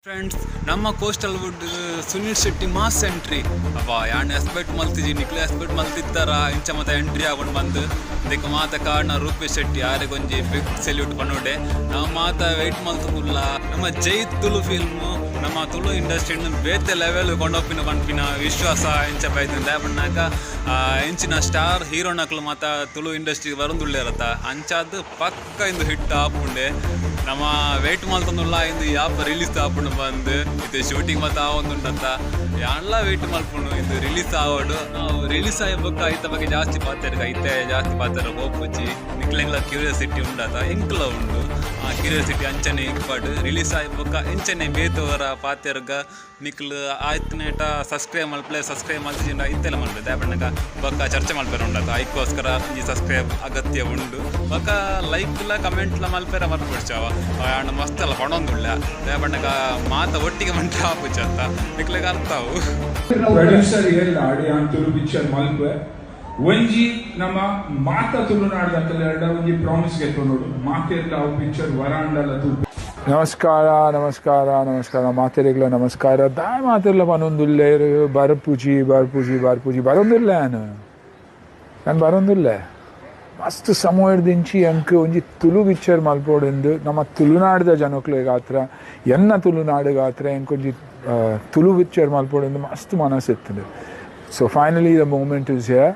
Friends, ನಮ್ಮ coastal wood Sunil Shetty mass entry. ಅಬ್ಬಾ, ಯಾನ್ ಎಕ್ಸ್ಪೆಕ್ಟ್ ಮಲ್ತಿಜಿ. ನಿಕ್ಲೆ ಎಕ್ಸ್ಪೆಕ್ಟ್ ಮಲ್ತಿತ್ತಾರ ಇಂಚ ಮತ್ತೆ ಎಂಟ್ರಿ ಆಗೊಂಡು ಬಂದು? ಇದಕ್ಕೆ ಮಾತ ಕಾರಣ ರೂಪೇಶ್ ಶೆಟ್ಟಿ. ಆರೆಗೊಂಜಿ ಬಿಗ್ ಸೆಲ್ಯೂಟ್ ಪನೋಡೆ. ನಾವು ಮಾತ ವೆಯ್ಟ್ ಮಲ್ತುಲ್ಲ. ನಮ್ಮ ಜೈ ತುಳು ಫಿಲ್ಮ್ ನಮ್ಮ ತುಳು ಇಂಡಸ್ಟ್ರಿನ ಬೇತೆ ಲೆವೆಲ್ ಕೊಂಡೋಪಿನ ಪನ್ಪಿನ ವಿಶ್ವಾಸ ಇಂಚ ಬೈದಿಂದ ಪನ್ನಾಗ, ಇಂಚಿನ ಸ್ಟಾರ್ ಹೀರೋನಕ್ಲು ಮಾತ ತುಳು ಇಂಡಸ್ಟ್ರಿಗೆ ಬರೊಂದುಲ್ಲೆರತ್ತ. ಅಂಚಾದ್ ಪಕ್ಕ ಇಂದು ಹಿಟ್ ಆಪುಂಡೆ. ನಮ್ಮ ವೇಟ್ ಮಲ್ತೊಂದುಲ್ಲ ಇಂದು ಯಾಪ ರಿಲೀಸ್ ಆಪುಂಡು ಬಂದು. ಇದು ಶೂಟಿಂಗ್ ಮಾತ ಆವೊಂದುಂಡತ್ತ. ಯಾನ್ಲ ವೇಟ್ ಮಲ್ಪುಂಡು ಇದು ರಿಲೀಸ್ ಆವಡು. ರಿಲೀಸ್ ಆಯಿ ಬೊಕ್ಕ ಐತ ಬಗ್ಗೆ ಜಾಸ್ತಿ ಪಾತೆರ್ಗ. ಐತೆ ಜಾಸ್ತಿ ಪಾತೆರ ಹೋಪುಜಿ. ನಿಕ್ಲೆಗ್ಲ ಕ್ಯೂರಿಯಾಸಿಟಿ ಉಂಡತ, ಎಂಕ್ಲ ಉಂಡು ಆ ಕ್ಯೂರಿಯಾಸಿಟಿ. ಅಂಚನೆ ಇಪ್ಪಡು. ರಿಲೀಸ್ ಆಯಿ ಬೊಕ್ಕ ಇಂಚನೆ ಬೇತವರ ಪಾತೆರ್ಗ. ನಿಕ್ಲು ಆಯ್ತನೇಟ ಸಬ್ಸ್ಕ್ರೈಬ್ ಮಲ್ಪಲೆ. ಸಬ್ಸ್ಕ್ರೈಬ್ ಮಲ್ತಿಜಿಂಡ ಇತ್ತೆಲ್ಲ ಮಲ್ಪೆ ದಾಯೆ? ಬೊಕ್ಕ ಚರ್ಚೆ ಮಲ್ಪೆರೆ ಉಂಡತ. ಐಕ್ಕೋಸ್ಕರ ಈ ಸಬ್ಸ್ಕ್ರೈಬ್ ಅಗತ್ಯ ಉಂಡು. ಬೊಕ್ಕ ಲೈಕ್ಲ ಕಮೆಂಟ್ಲ ಮಲ್ಪೆರೆ ಮಲ್ಪೊಡ್ಚಾವ. ಅಣ್ಣ ಮಸ್ತ್ ಅಲ್ಲ ಪಣೊಂದುಳ್ಳ ದಾಯೆ? ಮಾತ ಒಟ್ಟಿಗೆ ಮಂಟ ಆಪುಚತ್ತ, ನಿಕ್ಲೆಗ್ ಅರ್ಥ ಅವು. ಪ್ರೊಡ್ಯೂಸರ್ ಏರ್ಲ ಆಡಿ ಆನ್ ತುಳು ಪಿಕ್ಚರ್ ಮಲ್ಪೆ. ಒಂಜಿ ನಮ್ಮ ಮಾತ ತುಳುನಾಡ್ದ ಎರಡ ಒಂಜಿ ಪ್ರಾಮಿಸ್ ಗೆತ್ತೊಂಡು ಮಾತೆರ್ಲ ಅವು ಪಿಕ್ಚರ್ ವರಾಂಡಲ ತೂಪೆ. ನಮಸ್ಕಾರ, ನಮಸ್ಕಾರ, ನಮಸ್ಕಾರ. ಮಾತೆರೆಗ್ಲ ನಮಸ್ಕಾರ. ದಾಯ ಮಾತೆರ್ಲ ಪನೊಂದುಲ್ಲೇರು, ಬರ್ಪುಜಿ, ಬರ್ಪುಜಿ, ಬರ್ಪುಜಿ. ಬರೊಂದಿಲ್ಲ ಯಾನ್, ನಾನು ಬರೊಂದಿಲ್ಲ. ಮಸ್ತ್ ಸಮಯದಿಂಚಿ ಅಂಕ್ ಒಂಜಿ ತುಳು ಪಿಕ್ಚರ್ ಮಲ್ಪೊಡೆಂದು, ನಮ್ಮ ತುಳುನಾಡ್ದ ಜನಕ್ಲೆಗಾತ್ರ, ಎನ್ನ ತುಳುನಾಡುಗಾತ್ರ ಎಂಕೊಂಜಿ ತುಳು ಪಿಕ್ಚರ್ ಮಲ್ಪೊಡೆಂದು ಮಸ್ತ್ ಮನಸ್ಸು ಇತ್ತುಂಡು. So finally the moment is here.